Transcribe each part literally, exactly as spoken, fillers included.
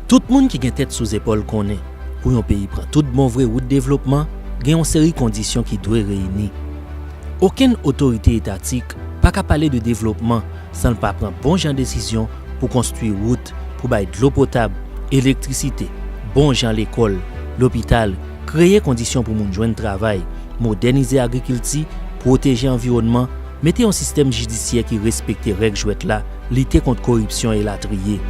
Tout moun ki gen tèt sou zepòl konnen, pou yon peyi pran tout bon vre wout devlopman, gen yon seri kondisyon ki dwe reyini. Okenn otorite etatik pa ka pale de devlopman san l pa pran bon jan desizyon pou konstwi wout, pou bay dlo potab, elektrisite, bon jan lekòl, lopital, kreye kondisyon pou moun jwenn travay, modènize agrikilti, pwoteje anviwònman, mete yon sistèm jidisyè ki respekte règ jwèt la, lite kont koripsyon elatriye.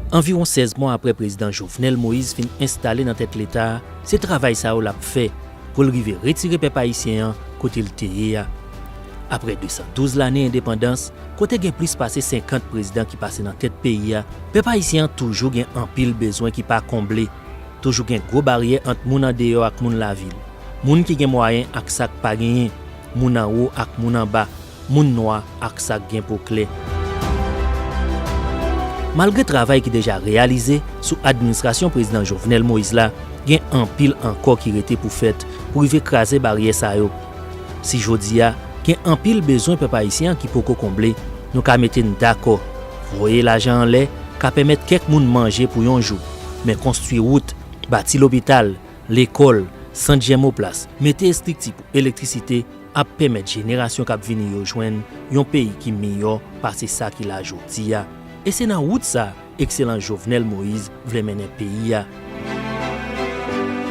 Anviwon sèz mwa apre prezidan Jovenel Moïse fin enstale nan tèt Leta a, se travay sa yo l ap fè pou l rive retire pèp ayisyen an kote l te ye a. Apre de san douz lane endepandans, kote gen plis pase senkant prezidan ki pase nan tèt peyi a, pèp ayisyen an toujou gen anpil bezwen ki pa konble. Toujou gen gwo baryè ant moun andeyò ak moun lavil, moun ki gen mwayen ak sa k pa genyen, moun anwo ak moun anba, moun nwa ak sa k gen po klè. Malgre travay ki deja reyalize sou administrasyon prezidan Jovenel Moïse la, gen anpil ankò ki rete pou fèt pou rive kraze baryè sa yo. Si jodi a, gen anpil bezwen pèp ayisyen an ki poko konble, nou ka mete n dakò. Voye lajan anlè ka pèmèt kèk moun manje pou yon jou, men konstwi wout, bati lopital, lekòl, sant Jèmoplas, mete estrikti pou elektrisite ap pèmèt jenerasyon k ap vini yo jwenn yon peyi ki miyò pase sa ki la jodi a. E se nan wout sa a Ekselans Jovenel Moïse vle mennen peyi a.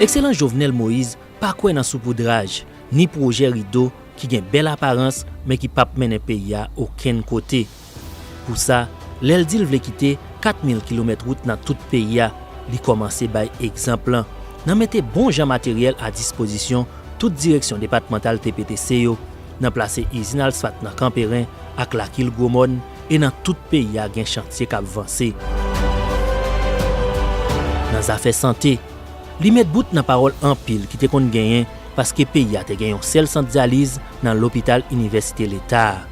Ekselans Jovenel Moïse pa kwè nan soupoudraj, ni pwojè rido ki gen bèl aparans, men ki p ap mennen peyi a okenn kote. Pou sa, lè l di l vle kite kat mil kilomèt wout nan tout peyi a, li kòmanse bay egzanp lan, nan mete bon jan materyèl a dispozisyon tout direksyon depatmantal T P T C yo, nan plase izin asfat nan Kanperen ak Lakil Gwomòn, e nan tout peyi a gen chantye k ap vanse. Nan zafè sante, li met bout nan pawòl anpil ki te konn genyen, paske peyi a te gen yon sèl sant dyaliz nan lopital Inivèsite Leta a.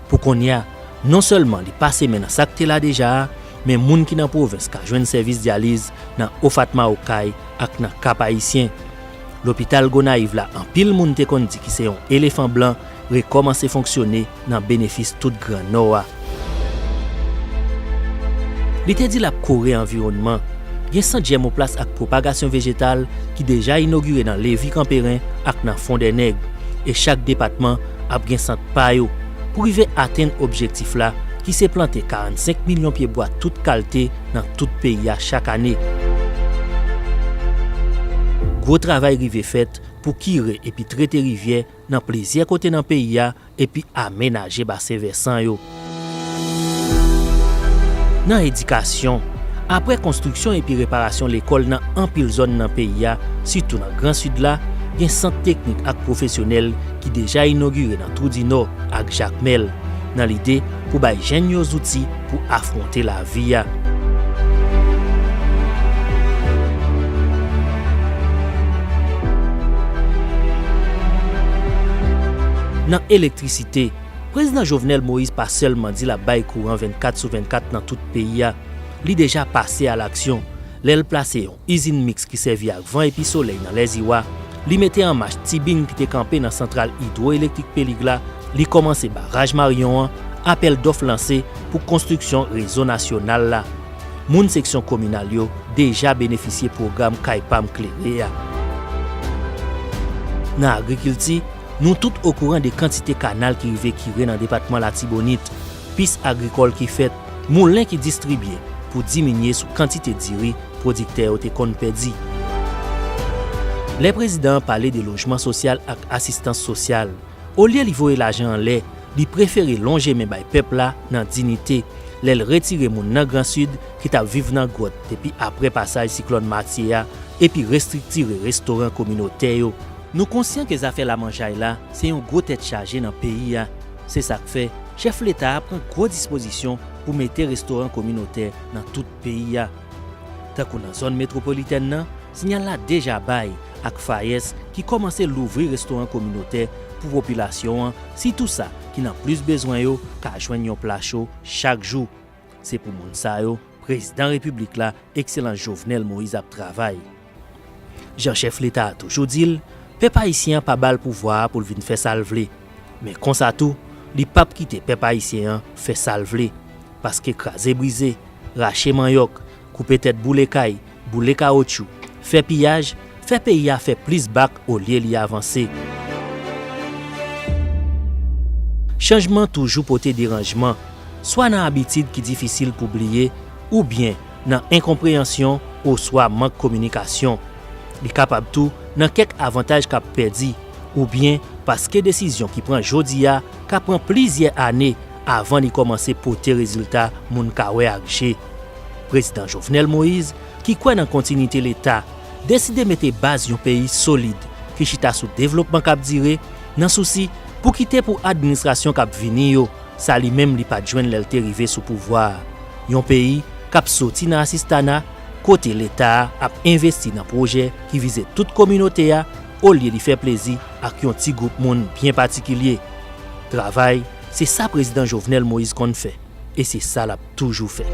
Pou kounye a, non sèlman li pase men nan sa k te la deja a, men moun ki nan pwovens ka jwenn sèvis dyaliz nan Ofatma Okay ak nan Kap Ayisyen. Lopital Gonayiv la, anpil moun te konn di ki se yon elefan blan, rekòmanse fonksyone nan benefis tout Gran Nò a. Li te di l ap kore anviwònman. Gen sant Jèmoplas ak pwopagasyon vejetal ki deja inogire nan Levi Kanperen ak nan Fondènèg, e chak depatman ap gen sant pa yo. Pou rive atenn objektif la, ki se plante karannsenk milyon pye bwa tout kalte nan tout peyi a chak ane. Gwo travay rive fèt pou kire epi trete rivyè nan plizyè kote nan peyi a epi amenaje basen vèsan yo. Nan edikasyon, apre konstriksyon epi reparasyon lekòl nan anpil zòn nan peyi a, sitou nan Gran Sid la, gen sant teknik ak pwofesyonèl ki deja inogire nan Twou di Nò ak Jakmèl, nan lide pou bay jèn yo zouti pou afwonte lavi a. Nan elektrisite, prezidan Jovenel Moïse pa sèlman di l ap bay kouran vennkat sou vennkat nan tout peyi a, li deja pase alaksyon lè l plase yon izin miks ki sèvi ak van epi solèy nan Lèziwa, li mete an mach tibin ki te kanpe nan santral idwoelektrik Pelig la, li kòmanse baraj Marion an, apèl dòf lanse pou konstriksyon rezo nasyonal la. Moun seksyon kominal yo deja benefisye pwogram Kay Pa M Klere a. Nan agrikilti, nou tout okouran de kantite kanal ki rive kire nan depatman Latibonit, pis agrikòl ki fèt, moulen ki distribye pou diminye sou kantite diri pwodiktè yo te konn pèdi. Lè prezidan an pale de lojman sosyal ak asistans sosyal, olye li voye lajan anlè, li prefere lonje men bay pèp la nan diyite, lè l retire moun nan Gran Sid ki t ap viv nan gwòt depi apre pasaj siklòn Matye a, epi restriktire restoran kominotè yo. Nou konsyan ke zafè lamanjay la se yon gwo tèt chaje nan peyi a. Se sa k fè chèf Leta a pran gwo dispozisyon pou mete restoran kominotè nan tout peyi a. Tankou nan zòn metwopolitèn nan, siyal la deja bay ak Fayès ki kòmanse louvri restoran kominotè pou popilasyon an, sitou sa ki nan plis bezwen yo ka jwenn yon pla cho chak jou. Se pou moun sa yo, prezidan repiblik la, Ekselans Jovenel Moïse ap travay. Jan chèf Leta a toujou di l, pèp ayisyen an pa ba l pouvwa a pou l vin fè sa l vle. Men konsa tou, li p ap kite pèp ayisyen an fè sa l vle. Paske kraze brize, rache manyòk, koupe tèt boule kay, boule kawotchou, fè piyaj, fè peyi a fè plis bak olye li avanse. Chanjman toujou pote deranjman, swa nan abitid ki difisil pou bliye, oubyen nan enkonpreyansyon oswa mank kominikasyon. Li kapab tou nan kèk avantaj k ap pèdi, oubyen paske desizyon ki pran jodi a ka pran plizyè ane avan li kòmanse pote rezilta moun ka wè ak je. Prezidan Jovenel Moïse, ki kwè nan kontinite Leta, deside mete baz yon peyi solid ki chita sou devlopman k ap dire, nan sousi pou kite pou administrasyon k ap vini yo sa li menm li pa t jwenn lè l te rive sou pouvwa a. Yon peyi k ap soti nan asistana, kote Leta a ap envesti nan pwojè ki vize tout kominote a, olye li fè plezi ak yon ti gwoup moun byen patikilye. Travay, se sa Prezidan Jovenel Moïse konn fè, e se sa l ap toujou fè.